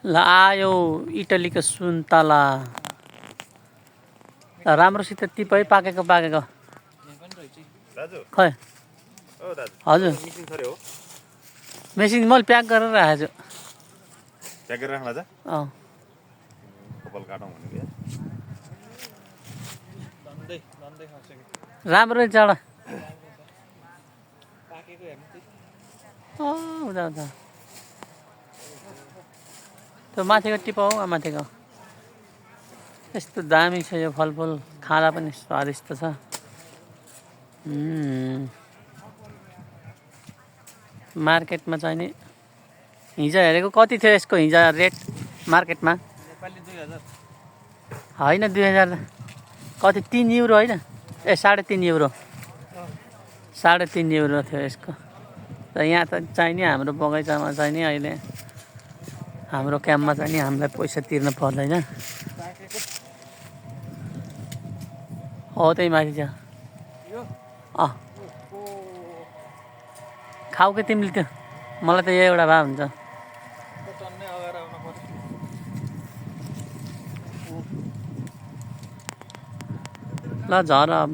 ल आयो इटलीको सुन्तला राम्रोसित टिप है पाकेको दाजु खै ओ दाजु हजुर मिसिन थरे हो मेसिन मैले प्याक गरेर राखेको प्याक गरेर राख्ला जा छु अँ कपाल काटौँ भनेको या राम्रो चाडा पाकेको हेर्नु त्यही उता उता त्यो माथिको टिपाउ माथिको यस्तो दामी छ यो फलफुल खाँदा पनि स्वादिष्ट छ मार्केटमा चाहिँ नि हिजो हेरेको कति थियो यसको हिजो रेट मार्केटमा नेपाली 2000 होइन 2000 कति 3 युरो होइन ए 3.5 युरो 3.5 युरो थियो यसको र यहाँ त चाहिँ नि हाम्रो बगैँचामा चाहिँ नि अहिले हाम्रो क्याम्पमा चाहिँ नि हामीलाई पैसा तिर्नु पर्दैन पाकेको हो त्यही माथि छ यो अँ खाऊ कि तिमीले त्यो मलाई त यो एउटा भए हुन्छ टन्नै अगाएर आउनु पर्यो ल झर अब